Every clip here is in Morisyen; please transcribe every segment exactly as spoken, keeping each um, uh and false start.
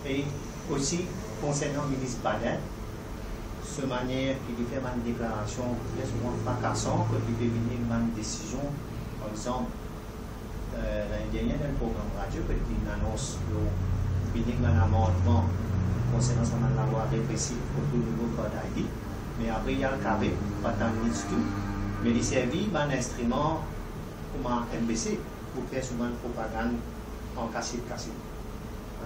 E osi, konsernan minis Baden, so manier ki li fer bann deklarasion tre souvan frakasan, kot li pe vini bann desizion, par exanp, eh, lane dernie, dan program radio, kot li anons lor vini bann amandman konsernan sa bann lalwa represif kot nouvo kart ID, me apre li al kare, pa tann li ditou, me li servi bann instriman kouma M B C pou fer so bann propagann an kasiet, kasiet.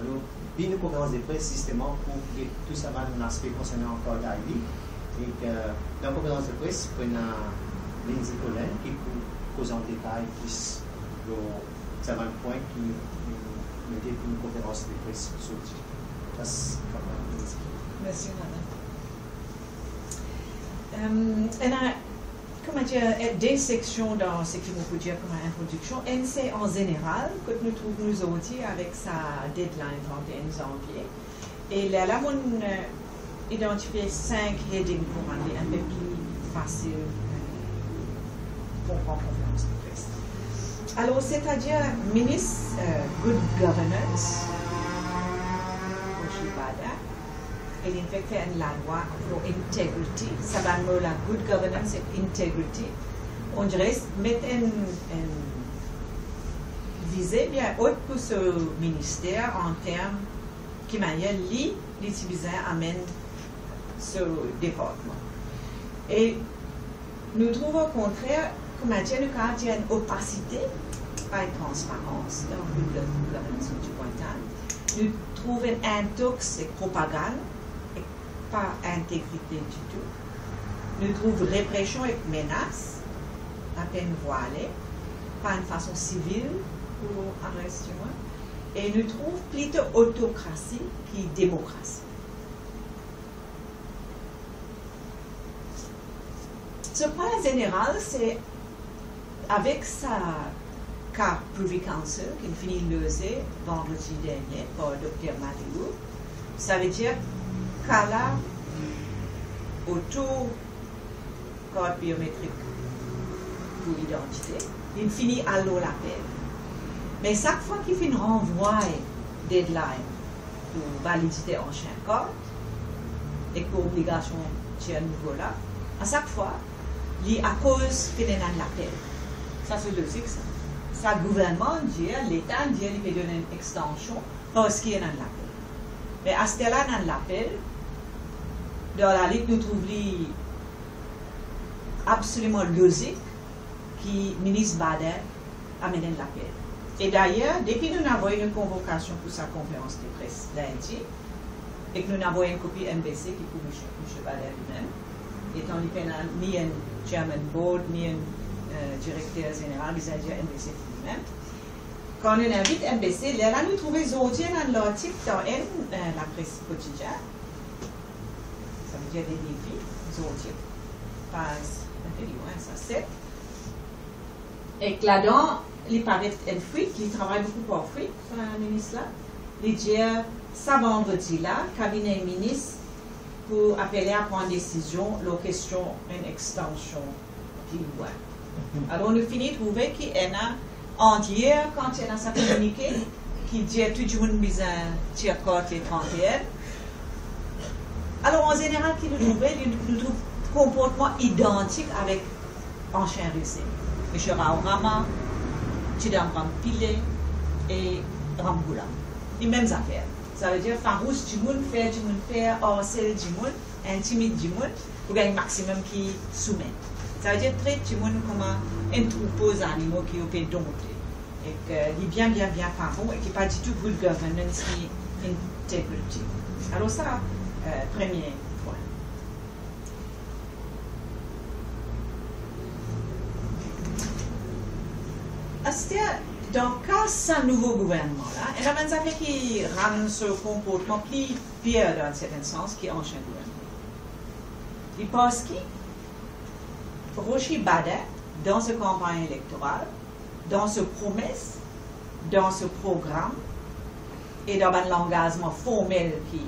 Alor, vinn nou konferans de pres, zisteman, pou get tou sa bann aspe konsernan kart ID, e ki, dan konferans de pres, pou ena Lindsay Collen, ki pou koz an detay plis lor sa bann pwin ki nou mete pou nou konferans de pres zordi. Pas kamarad Lindsay. Mersi, madam. Em, ena, kouma dir, eh, de seksion dan seki mo pou dir kouma introdiksion. Enn se an zeneral, kot nou trouv nou zordi avek sa deadline trant e enn zanvie. E lerla, monn, eh, idantifie sink heading pou rann li enpe pli fasil, eh, pou pran konferans de pres. Alor, setadir minis, eh, good governance, Roger Baden, e linn fek fer enn lalwa lor integrity. Sa bann mo la, good governance ek integrity, on dire met enn, enn vize bien ot pou so minister an term ki manier li, li ti bizin amenn so departman. E nou trouv okontrer, kouma dir, nou kapav dir enn opasite, pa enn transparans dan good governance of Dipwintan. Nou trouv enn intox ek propagann, ek pa integrite ditou. Nou trouv represion ek menas, lapenn vwale, pa enn fason sivil pou adres dimoun. E nou trouv plito otokrasi ki demokrasi. So, pwin zeneral, se avek sa ka Privy Council ki finn fini loze vandredi dernie par Dokter Madiou, savedir ka la otour kart biometrik pou idantite, linn fini al lor lapel. Me sak fwa ki finn ranvway deadline pou validite ansien kart ek pou obligasion tir nouvo la, a sak fwa, li akoz finn ena enn lapel. Sa se lozik, sa. Sa gouvernman dir, Leta dir li pe donn enn extansion parski ena enn lapel. Me aster la ena enn lapel, dan lalit nou trouv li absoliman lozik ki minis Baden amenn enn lapel. E dayer, depi nou inn avoy nou konvokasion pou sa konferans de pres lindi, ek nou inn avoy enn kopi M B C ki pou misie, misie Baden limem, etan li pena ni enn chairman board, ni enn, eh, direkter zeneral, bizin dir M B C pou limem. Kan nou invit M B C, lerla nou trouve zordi ena enn lartik dan enn, eh, lapres kotidien, savedir Le Défi, zordi, paz, enn pe lwin sa, set. Ek ladan, li paret enn fwit, li travay boukou par fwit, eh, minis la. Li dir, sa vandredi la, kabine minis pou apel a pran desizion lor kestion enn extansion pli lwin. Alor, nou fini trouve ki ena, ant yer, kan ti ena sa kominike ki dir tou dimoun bizin tir kart le trant e enn. Alor, an zeneral, ki nou trouve, nou, nou trouv konportman idantik avek ansien rezim. Misie Rawrama, Chidambaram Pillay e Ramgoolam. Li mem zafer. Savedir farous dimoun, fer dimoun per, arsel dimoun, intimid dimoun pou gagn maximum ki soumet. Savedir tret dimoun kouma enn troupo zanimo ki ou pe donte. Ek, eh, li bien, bien, bien pa bon, e ki pa ditou good governance ni integrity. Alor sa, eh, premie pwin. Aster, dan ka sa nouvo gouvernman la, ena bann zafer ki rann so konportman pli pir dan enn sertenn sans ki ansien gouvernman. Li parski Roger Baden, dan so kanpagn elektoral, dan so promes, dan so program e dan bann langazman formel ki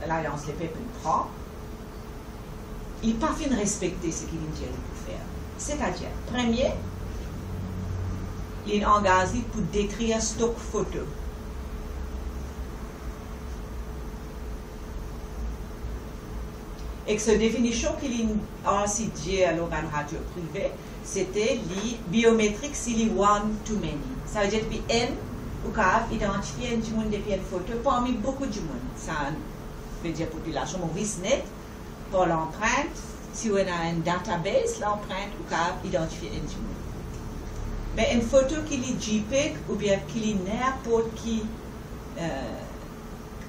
Lalians Lepep inn pran, li pa finn respekte seki li dir li pou fer. Setadir, premie, li inn angaz li pou detrir stok foto. Ek so definision ki linn ase dir lor bann radio prive, sete li biometrik si li one to many. Savedir depi enn, ou kapav idantifie enn dimoun depi enn foto parmi boukou dimoun. Sa vedir popilasion Moris net, par lanprint, si ou ena enn database lanprint, ou kapav idantifie enn dimoun. Me enn foto ki li JPEG oubien ki li ninport ki, eh,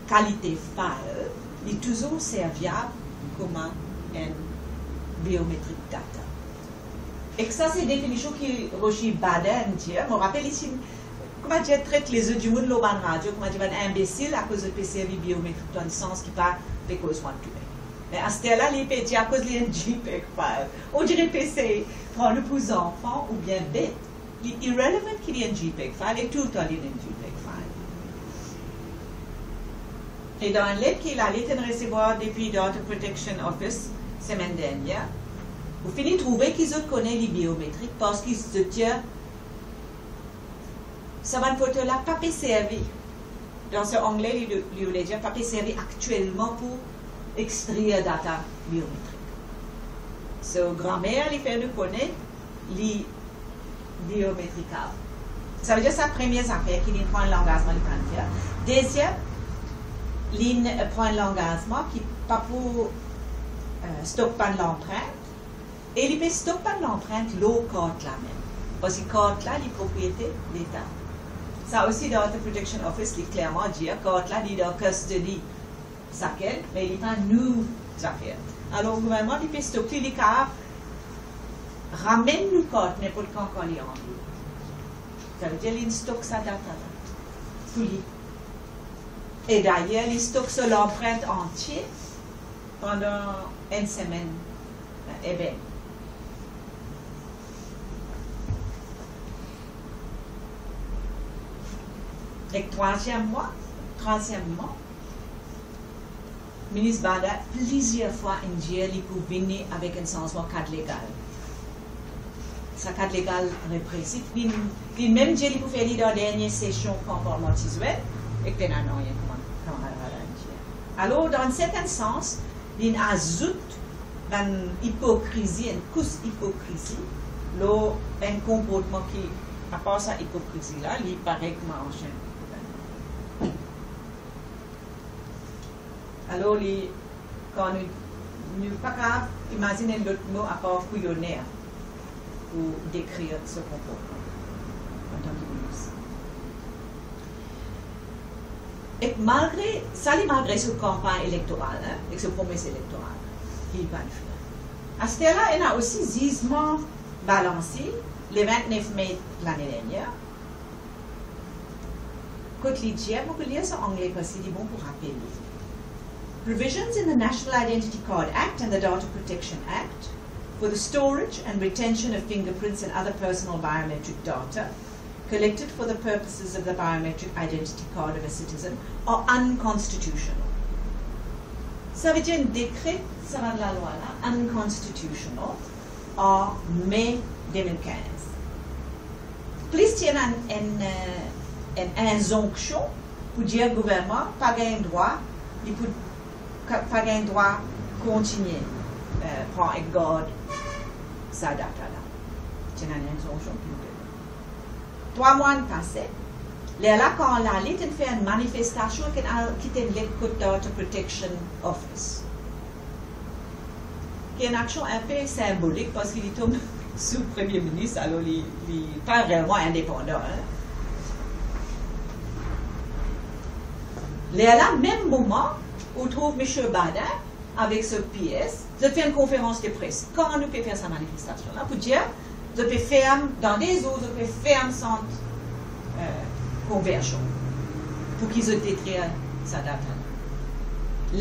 kalite file, li touzour serviab kouma enn biometric data. Ek sa se definision ki Roger Badin dir. Mo rapel isi, kouma dir, tret lezot dimoun lor bann radio, kouma dir, bann inbesil akoz zot pe servi biometrik dan sans ki pa pe koz one to many. Me aster la, li pe dir akoz li enn JPEG file. On dire pe sey pran nou pou zanfan oubien bet. Li irrelevant ki li enn JPEG file, e toultan li enn JPEG file. E dan enn let ki li, li inn resevwar depi Data Protection Office semenn dernier, ou fini trouve ki zot kone li biometrik, parski zot dir sa bann foto la pa pe servi. Dan so angle, li, li voule dir pa pe servi aktielman pou extrer data biometrik. So, gramer li fer nou kone li biometrikab. Savedir sa premie zafer ki linn pran langazman li pa'nn fer. Deziem, linn pran langazman ki pa pou, eh, stok bann lanprint, e li pe stok bann lanprint lor kart la mem, parski kart la li propriete Leta. Sa osi Data Protection Office li klerman dir, kart la li dan custody sakenn, me li pa nou zafer. Alor gouvernman li pe stok li, li kapav ramenn nou kart ninport kan, kan li anvi. Savedir li stok sa data la pou li. E dayer, li stok so lanprint antie pandan enn semenn. Eben. Ek trwaziem mwa, trwaziem mwa, Minis Badin plizier fwa inn dir li pou vini avek enn sanzman kad legal. Sa kad legal represif, li, li mem dir li pou fer li dan dernie sesion kan parlman ti zwet, ek pena nanye kouma kamarad la inn dir. Alor, dan enn sertenn sans, linn azout bann ipokrizi, enn kous ipokrizi, lor enn konportman ki, apar sa ipokrizi la, li parey kouma ansien gouvernman. Alor, li, kan nou, nou pa kapav imazinn enn lot mo apar kouyoner pou dekrir so konportman antan ki minis. Ek malgre sa, li malgre so kanpagn elektoral, hein, ek so promes elektoral ki li pa'nn fer. Aster la, ena osi zizman Balancy, le vintnef me lane dernier, kot li dir, mo pou lir sa angle parski li bon pou rapel li. Provisions in the National Identity Card Act and the Data Protection Act for the storage and retention of fingerprints and other personal biometric data collected for the purposes of the biometric identity card of a citizen are unconstitutional. Savedir dekre sa bann lalwa la unconstitutional an me de mil kinz. Plis ti ena enn, enn, eh, enn inzonksion pou dir gouvernman pa gagn drwa, li pou ka-, pa gagn drwa kontigne, eh, pran ek gard sa data la. Ti ena enn inzonksion ki nou pe Trwa mwa inn pase, lerla kan Lalit inn fer enn manifestasion ek inn al kit enn let kot Data Protection Office. Ki enn aksion inpe sinbolik parski li tom sou Premie Minis, alor li, li pa vreman indepandan, hein. Lerla, mem moman, ou trouv Misie Badin avek so P S, zot fer enn konferans de pres. Kan nou pe fer sa manifestasion la, pou dir, zot pe ferm, dan de zour, zot pe ferm sant, eh, konversion, pou ki zot detrir sa data la.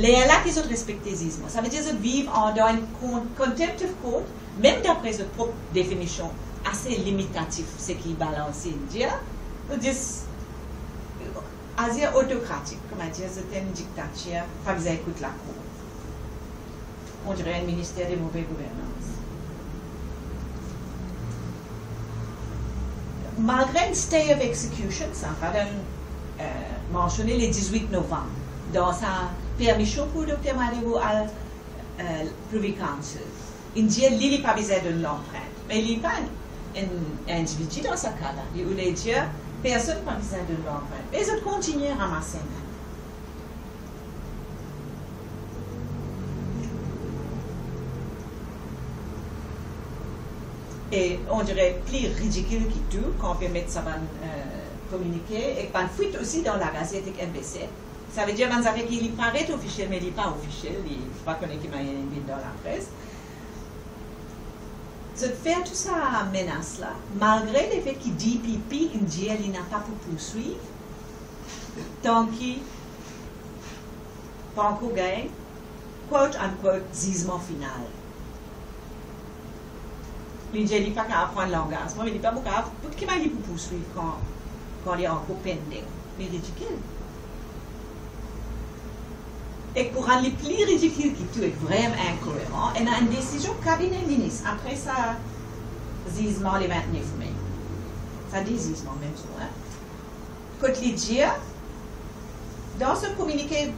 Lerla ki zot respekte zizman. Savedir zot viv andan enn con-, contempt of court, mem dapre zot prop definision, ase limitatif, seki Balancy inn dir, zot zis azir otokratik, kouma dir, zot enn diktatir, pa bizin ekout lakour. On dirait enn minister de move gouvernans. Malgre enn stay of execution, sa pa dan, eh, mansione le dizwit novam, dan sa permision pou Dokter Madibo al eh, Privy Council. Inn dir li, li pa bizin donn lanprint. Me li pa enn, enn individi dan sa ka la. Li oule dir, personn pa bizin donn lanprint. Me zot kontigne ramas enn. E on dire pli ridikil ki tou, kan pe met sa bann, eh, kominike, ek bann fwit osi dan lagazet ek M B C. Savedir bann zafer ki li paret ofisiel, me li pa ofisiel, li pa kone ki manier li vinn dan lapres. Zot fer tou sa menas la, malgre lefet ki D P P inn dir li napa pou pourswiv, tanki pa ankor gagn, quote unquote, zizman final. Li dir li pa kapav pran langazman, me li pa pou kapav, pou ki manier li pou pourswiv kan, kan li ankor pending? Li ridikil. Ek pou rann li pli ridikil ki tou, ek vrem inkoeran, ena enn desizion kabine minis apre sa zizman le vintnef me. Sa de zizman mem zour, hein. Kot li dir, dan so kominike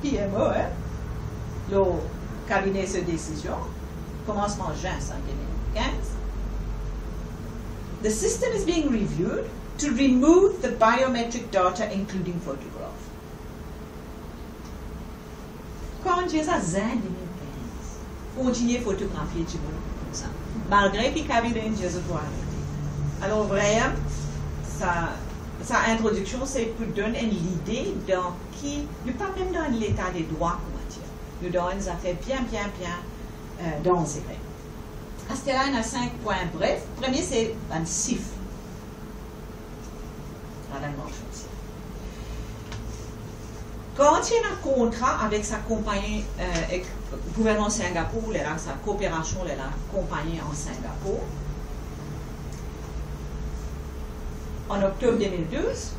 P M O, hein, lor kabine so desizion, komansman zin sa de mil kinz, "The system is being reviewed to remove the biometric data, including photograph." Kan dir sa, zin de mil kinz, kontigne fotografie dimoun koumsa, malgre ki kabine inn dir zot pou arete. Alor, vremem, sa, sa introdiksion, se pou donn enn lide dan ki, nou pa mem dan enn leta de drwa, kouma dir. Nou dan enn zafer bien, bien, bien, eh, danzere. Aster la, ena sink pwin bref. Premie, se bann sif. Madanm Marchand, kan ti ena kontra avek sa konpagni, eh, ek gouvernman Singapour, lerla sa kooperasion, lerla konpagni an Singapour, an oktob de mil douz,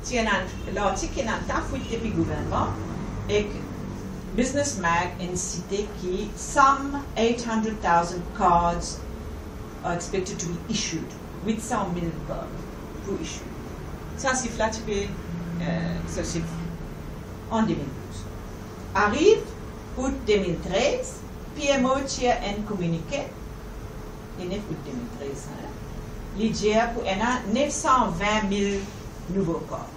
ti ena lartik ena ta fwit depi gouvernman, ek Business Mag inn site ki some eight hundred thousand cards are expected to be issued, wit san mil kart pou issue. Sa sif la ti pe, eh, sa sif an de mil douz. Ariv out de mil trez, P M O tir enn kominike, le nef out de mil trez, hein, li dir pou ena nef san vin mil nouvo kart.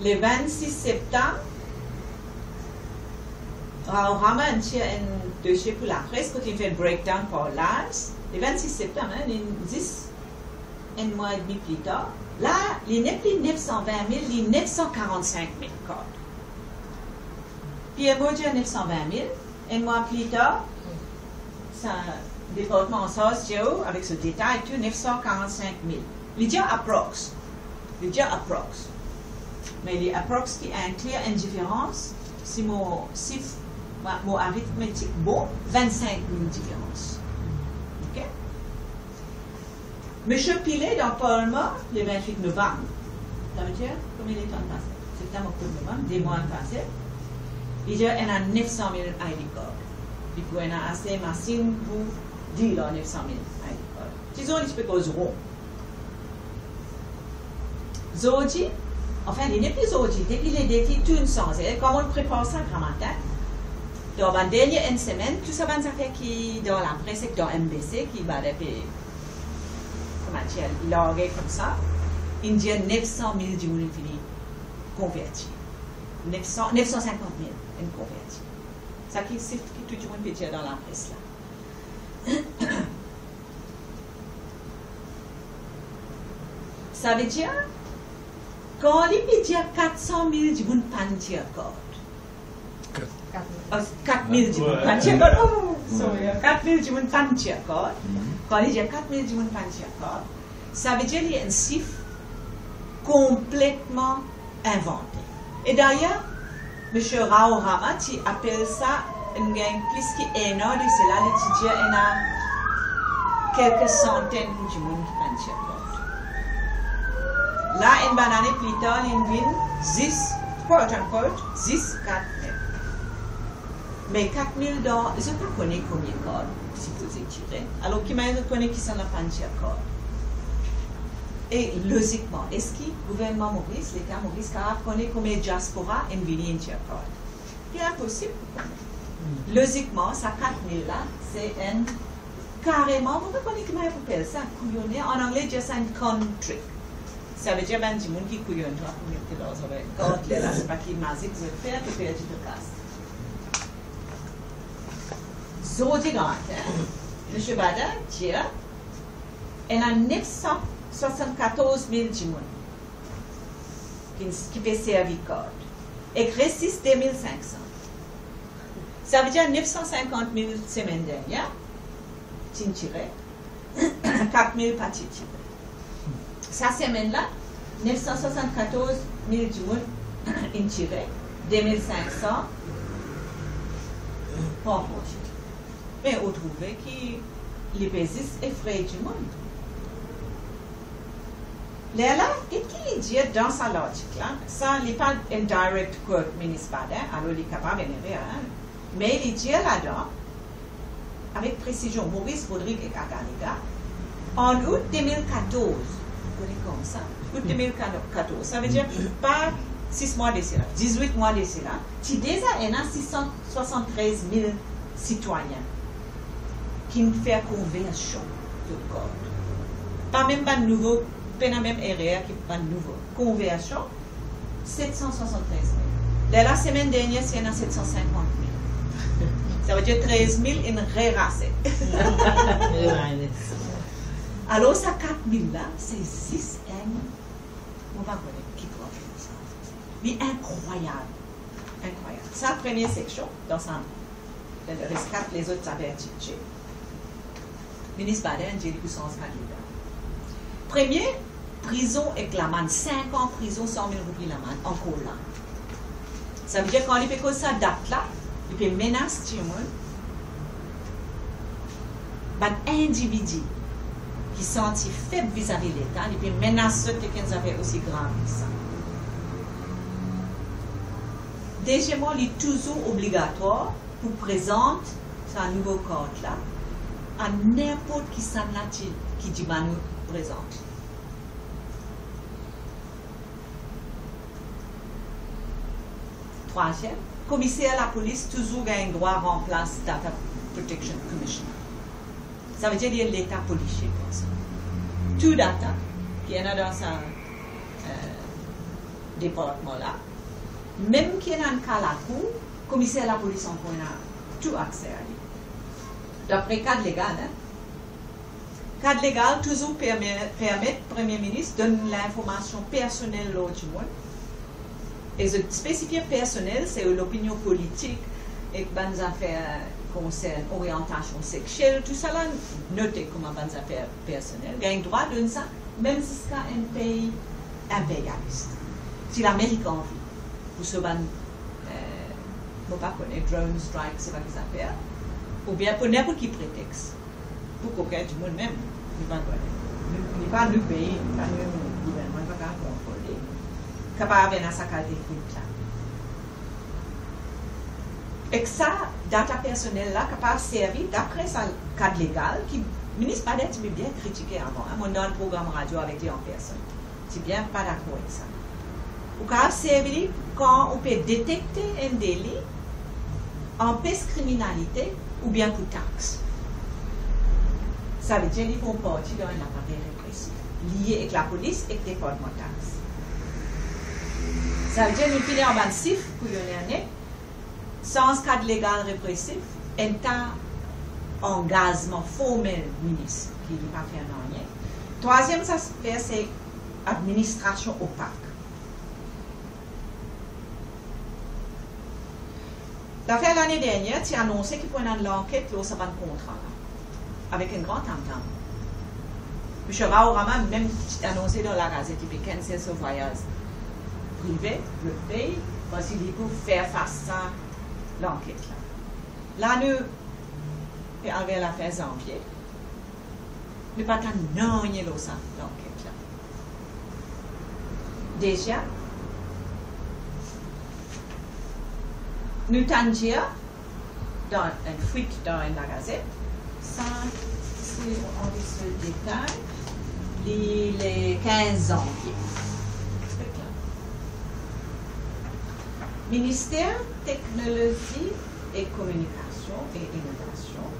Le vennsis septam, Ravalokrama inn tir enn dosie pou lapres, kot li fer breakdown par laz. Le vennsis septam, hein, li zis enn mwa edmi pli tar. La, li nepli nef san vin mil, li nef san karantsink mil kart. P M O dir nef san vin mil, enn mwa pli tar, sa departman ansarz dir ou, avek so detay tou, nef san karantsink mil. Li dir approx. Li dir approx. Me li approx ki inkli enn diferans, si mo sif, mo, mo arithmetik bon, vinn-sink mil diferans. Ok? Misie Pillay dan Parlman, le vintwit novam, sa ve dir, konbien letan pase? Septam, oktob, novam, de mwa pase, li dir ena nef san mil I D card. Li pou ena ase masinn pou deal ar nef san mil I D card. Dizon, li ti pe koz ron. Zordi, anfin, li nepli zordi, depi le de ki tou inn sanze. Kouma nou prepar sa gramatin, dan bann dernie enn semenn, tou sa bann zafer ki dan lapres ek dan M B C, ki bann pe, kouma dir, large koumsa, inn dir nef san mil dimoun inn fini konverti. Nef san, nef san sinkant mil inn konverti. Sa ki sif ki tou dimoun pe dir dan lapres la. Sa ve dir, kan li pe dir kat san mil dimoun pa'nn tir kart. Kat. Kat mil. Ah, kat mil dimoun pa'nn tir kart. Oh, sorry. Kat mil dimoun pa'nn tir kart. Mhm. Kan li dir kat mil dimoun pa'nn tir kart, sa ve dir li enn sif konpletman invante. E dayer, Misie Ravalokrama ti apel sa, inn gagn plis ki enn an de sela, li ti dir ena kelke santenn dimoun ki pa'nn tir kart. La, enn bann ane pli tar, li vinn zis, quote unquote, zis kat mil. Me kat mil dan, zot pa kone konbien kart sipoze tire. Alor, ki manier zot kone kisannla pa'nn tir kart? E lozikman, eski gouvernman Moris, Leta Moris, kapav kone konbien diaspora inn vini, inn tir kart? Inposib pou kone. Lozikman, sa kat mil la, se enn, kareman, mo pa kone ki mannyer pou apel sa, kouyone, an angle, dir sa enn con trick. Savedir bann dimoun ki kouyonn twa pou met larzan dan enn kart, lerla se pa ki mazik zot fer, to perdi to kas. Zordi, Misie Bader dir, ena nef san swasannkatorz mil dimoun ki, ki pe servi kart. Ek res zis de mil sink san. Savedir nef san sinkant mil semenn dernie, ti'nn tire, kat mil pa ti tire. Sa semenn la, nef san swasannkatorz mil dimoun inn tire, de mil sink san pa ankor tire. Me ou trouve ki li pe zis efrey dimoun. Lerla, get ki li dir dan sa lartik la, sa li pa enn direct quote Minis Bader, alor li kapav enn erer, hein. Me li dir ladan, avek presizion, Maurice Rodrigue ek Agathe Legal, an out de mil katorz, ou kone kouma sa, out de mil katorz, savedir pa sis mwa de sela, dizwit mwa de sela, ti deza ena sis san swasanntrez mil sitwayin ki'nn fer konversion zot kart. Pa mem bann nouvo, pena mem erer ki bann nouvo. Konversion, set san swasanntrez mil. Lerla semenn dernie, ti ena set san sinkant mil. Savedir trez mil inn rerase. Alor sa kat mil la, se zis enn, mo pa kone ki pran sa. Li inkrwayab. Inkrwayab. Sa premie seksion, dan sa, res kat lezot sa vertite. Minis Bader dir li pou sanz kad legal. Premie, prizon ek lamann, sink an prizon, san mil roupi lamann, ankor la. Savedir kan li pe koz sa dat la, li pe menas dimoun, bann individi ki santi feb vizavi Leta, li pe menas zot ek enn zafer osi grav ki sa. Dezieman, li touzour obligatwar pou prezant sa nouvo kart la a ninport kisannla ti, ki dimann ou prezant. Trwaziem, Komiser Lapolis touzour gagn drwa ranplas Data Protection Commissioner. Savedir li Leta polisie koumsa. Tou data ki ena dan sa, eh, departman la, mem ki ena enn ka lakour, Komiser Lapolis ankor ena tou akse a li. Dapre kad legal, hein, kad legal touzour perme-, permet Premie Minis donn linformasion personel lor dimoun. E zot spesifie personel, se lopinion politik ek bann zafer konsern oryantasion sexiel, tousala note kouma bann zafer personel. Gagn drwa donn sa, mem ziska enn pey inperyalis. Si Lamerik anvi, pou so bann, eh, mo pa kone, drone strike, se pa ki zafer, oubien pou ninport ki pretex. Pou kokin dimoun mem, li pa, li, li pa nou pei, li pa nou gouvernman, li pa kapav kontrole. Kapav ena sa kalite fwit la. Ek sa data personel la kapav servi, dapre sa kad legal ki Minis Bader ti pe bien kritike avan, hein, monn dan enn program radio avek li an personn. Ti bien pa dakor ek sa. Ou kapav servi li kan ou pe detekte enn deli, anpes kriminalite oubien pou tax. Savedir li finn parti dan enn aparey represif, lie ek lapolis ek departman tax. Savedir nou fini ar bann sif pou enn ane, sanz kad legal represif, enn ta angazman formel minis ki li pa fer nanye. Trwaziem zafer se administrasion opak. Lafer lane dernier ti anonse ki pou ena lanket lor sa bann kontra la, avek enn gran tam-tam. Misie Rawraman mem ti anonse dan Lagazet li pe cancel so vwayaz prive, lot pei, parski li pou fer fas sa lanket la. La nou pe al ver lafer Zanvie. Nou pa tann nanye lor sa lanket la. Deza, nou tann dir dan enn fwit dan enn lagazet, sa, si ou anvi so detay, li le kinz zanvie. Minister Teknolozi e Kominikasion e Inovasion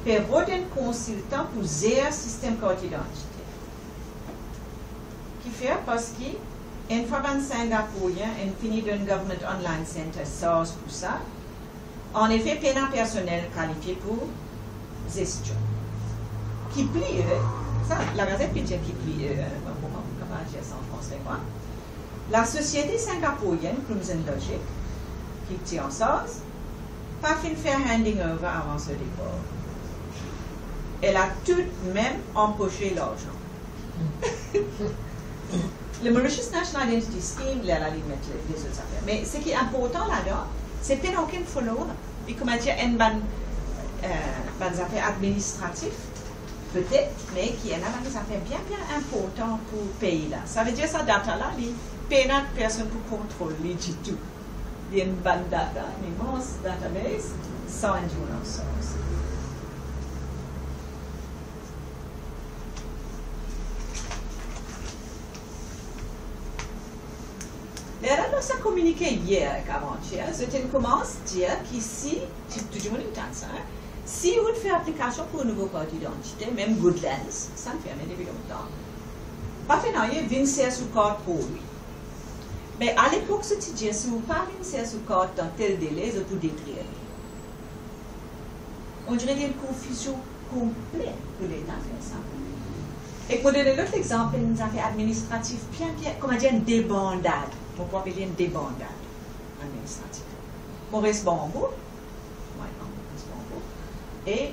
pe rod enn konsiltan pou zer sistem kart idantite. Kifer? Parski enn fwa bann Singapourien inn fini donn Government Online Centre sarz pou sa, anefe pena personel kalifie pou zestion. Ki pli, eh, sa, Lagazet pe dir ki pli, eh, mo pa kapav dir sa an franse, mwa. Lasosiete singapourienn Crimson Logic, ki ti an sarz, pa finn fer handing over avan so depar. E la toudmem anpose larzan. Le Mauritius National Identity Scheme, ler la li met le, lezot zafer. Me seki inportan ladan, se pena okenn follow-up. Li koumadir enn bann, eh, bann zafer administratif, petet, me ki ena bann zafer bien, bien inportan pou pei la. Savedir sa data la, li pena personn pou kontrol li ditou. Li enn bann data, enn imans database, san enn dimoun an sarz. Lerla dan sa kominike yer ek avantier, zot inn koumans dir ki si, tou, tou dimoun inn tann sa, hein, si ou'nn fer aplikasion pou nouvo kart idantite, mem Goodlands, sa inn ferme depi lontan, pa fer nanye, vinn sers ou kart provizwar. Me alepok, zot ti dir, si ou pa vinn sers ou kart dan tel dele, zot pou detrir li. On dirait li enn konfizion konple pou Leta fer sa. Ek mo donn lot lexanp, enn zafer administratif, bien, bien, koumadir enn debandad. Mo pou apel li enn debandad administratif. Mo res Banbou, mwa, mo res Banbou. E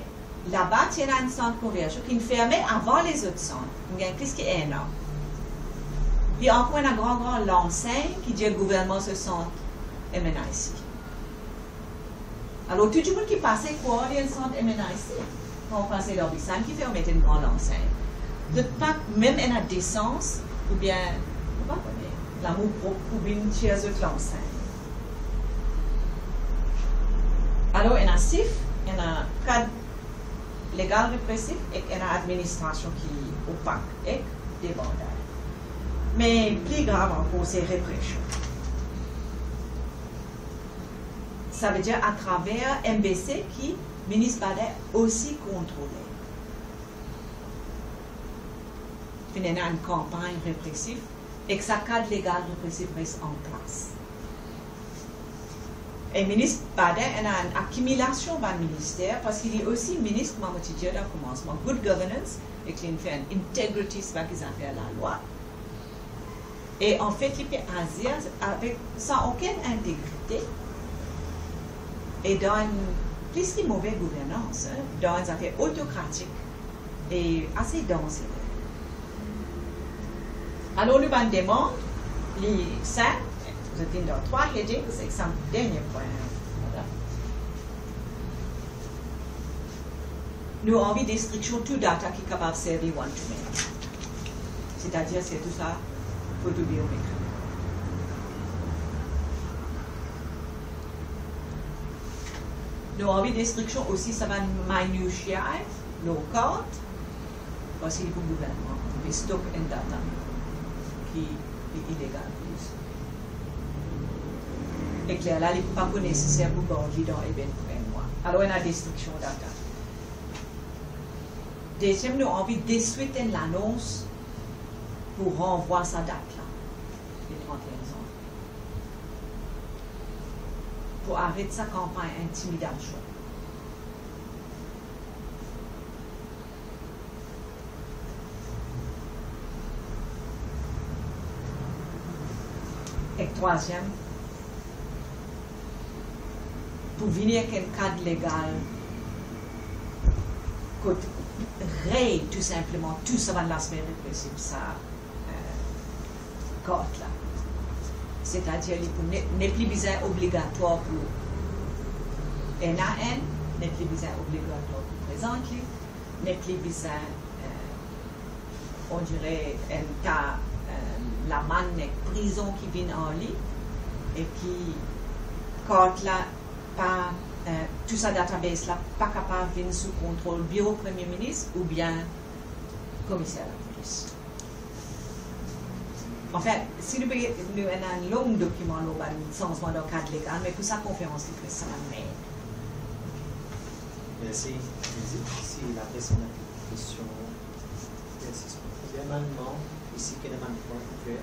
laba ti ena enn sant konversion ki'nn ferme avan lezot sant, inn gagn plis ki enn an. Li ankor ena gran, gran lansegn ki dir gouvernman so sant M N I C. Alor, tou dimoun ki pase krwar li enn sant M N I C. Kan ou pase Larbizan, kifer ou met enn gran lansegn? Zot pa mem ena desans, oubien, ou pa kone, lamour prop pou vinn tir zot lansegn. Alor, ena sif, ena kad legal represif ek ena administrasion ki opak ek debandad. Me pli grav ankor, se represion. Savedir atraver M B C ki Minis Bader osi kontrole. Finn ena enn kanpagn represif, ek sa kad legal represif res an plas. E Minis Bader ena enn akimilasion bann minister, parski li osi minis, kouma mo ti dir dan koumansman, good governance, ek li'nn fer enn integrity, sa ki zafer lalwa. E anfet, li pe azir avek, san okenn integrite e dan enn plis ki move gouvernans, hein, dan enn zafer otokratik e ase danzere. Alor, nou bann demann, li sinp, zot vinn dan trwa headings, ek sa dernie pwin, madanm. Nou anvi destriksion tou data ki kapav servi one to many, setadir sirtou sa foto biometri. Nou anvi destriksion osi sa bann minutiae lor kart, parski li pou gouvernman, li pe stok enn data ki li ilegal pou li. Ek lerla, li pa pou neseser pou gard li dan ebenn pou enn mwa. Alor, ena destriksion data. Deziem, nou anvi deswit enn lanons pou ranvwa sa dat la, le trant e enn zanvie, pou aret sa kanpagn intimidasion. Ek trwaziem, pou vini ek enn kad legal kot rey tou sinpleman tou sa bann laspe represif sa, eh, kart la. Setadir li pou ne-, nepli bizin obligatwar pou ena enn, nepli bizin obligatwar pou prezant li, nepli bizin, eh, on dirait enn ta, eh, lamann ek prizon ki vinn ar li, e ki kart la pa, eh, tou sa database la pa kapav vinn sou kontrol biro Premie Minis oubien Komiser Lapolis. Anfin, si nou pe, nou ena enn long dokiman lor bann sanzman dan kad legal, me pou sa konferans lepres sa la mer. Mersi. Si lapres ena kestion, mersi. Kombien bann manm isi ki ena bann pwin pou fer?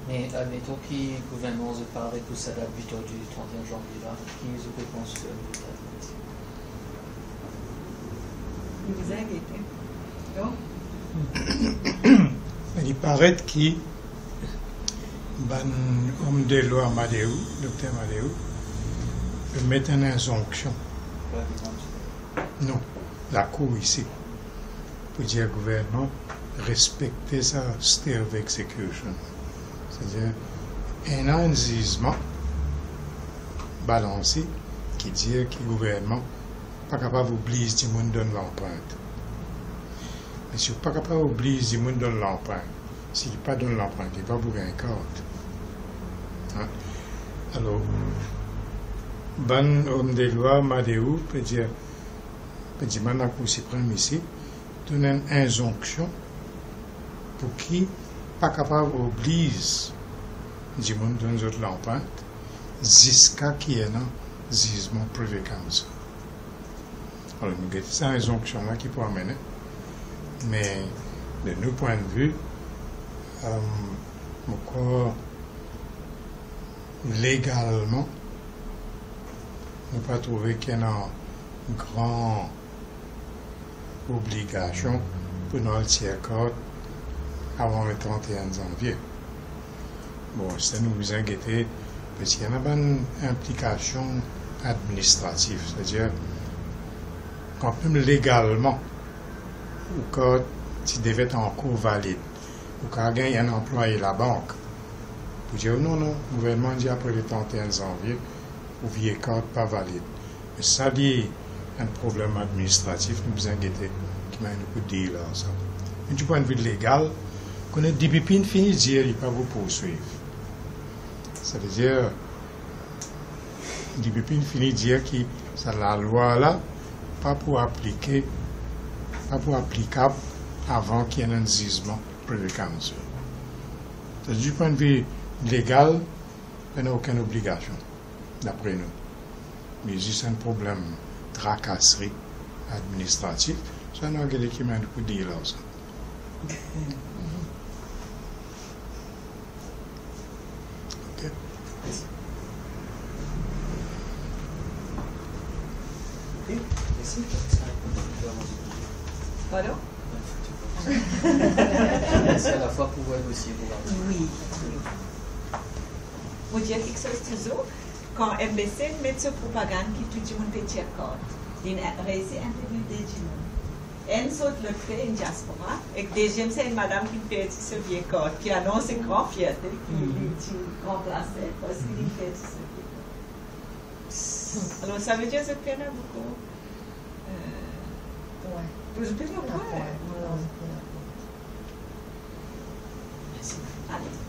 Me admeton ki gouvernman zot pa aret pou sa dat bitan di trant et un zanvie la, ki zot pe pans fer? Bizin gete. Non? Li paret ki bann om de lwa Madiou, Dokter Madiou, pe met enn inzonksion. Non, lakour isi, pou dir gouvernman respekte sa stay of execution. Setadir, ena enn zizman balanse ki dir ki gouvernman pa kapav obliz dimoun donn lanprint. Me si ou pa kapav obliz dimoun donn lanprint, si li pa donn lanprint, li pa pou gagn kart. Hein? Alor, bann om de lwa Madiou pe dir, pe dimann Lakour Siprem isi, donn enn inzonksion pou ki pa kapav obliz dimoun donn zot lanprint ziska ki ena zizman Privy Council. Alor, nou gete sa inzonksion la ki pou amene, me de nou pwin de vi, euh, mo krwar legalman, nou pa trouve ki ena gran obligasion pou nou al tir kart avan le trant et un zanvie. Bon, sa nou bizin gete, parski ena bann inplikasion administratif, setadir, kanmem legalman, ou kart ti devet ankor valid, ou kapav gagn enn anplwaye labank pou dir, "Non, non, gouvernman dir apre le trant et un zanvie, ou vie kart pa valid." Me sa li enn problem administratif, nou bizin gete ki manier nou pou deal ar sa. Me di pwin de vi legal, kone DPP inn fini dir li pa pou pourswiv. Savedir, DPP inn fini dir ki sa lalwa la pa pou aplike, pa pou aplikab avan ki ena enn zizman Privy Council. Sa, di pwin de vi legal, pena okenn obligasion, dapre nou. Me zis enn problem trakasri administratif, sa nou a gete ki manier nou pou deal ar sa. Ok. Ok, mersi. Pardon? Mersi a la fwa pou vwar dosie pou vwar. Wi. Mo dir kiksoz touzour, kan MBC met so propagann ki tou dimoun pe tir kart, li inn reisi intimide dimoun. Enn sort lot kote, enn diaspora, ek deziem se enn madam ki perdi so vie kart, ki anons ek gran fierte ki li ti ranplase parski li perdi so vie kart. Alor, savedir zot pena boukou, euh, pwin. Zot pena pwin. Pwin. Non, zot pena pwin. Mersi. Ale.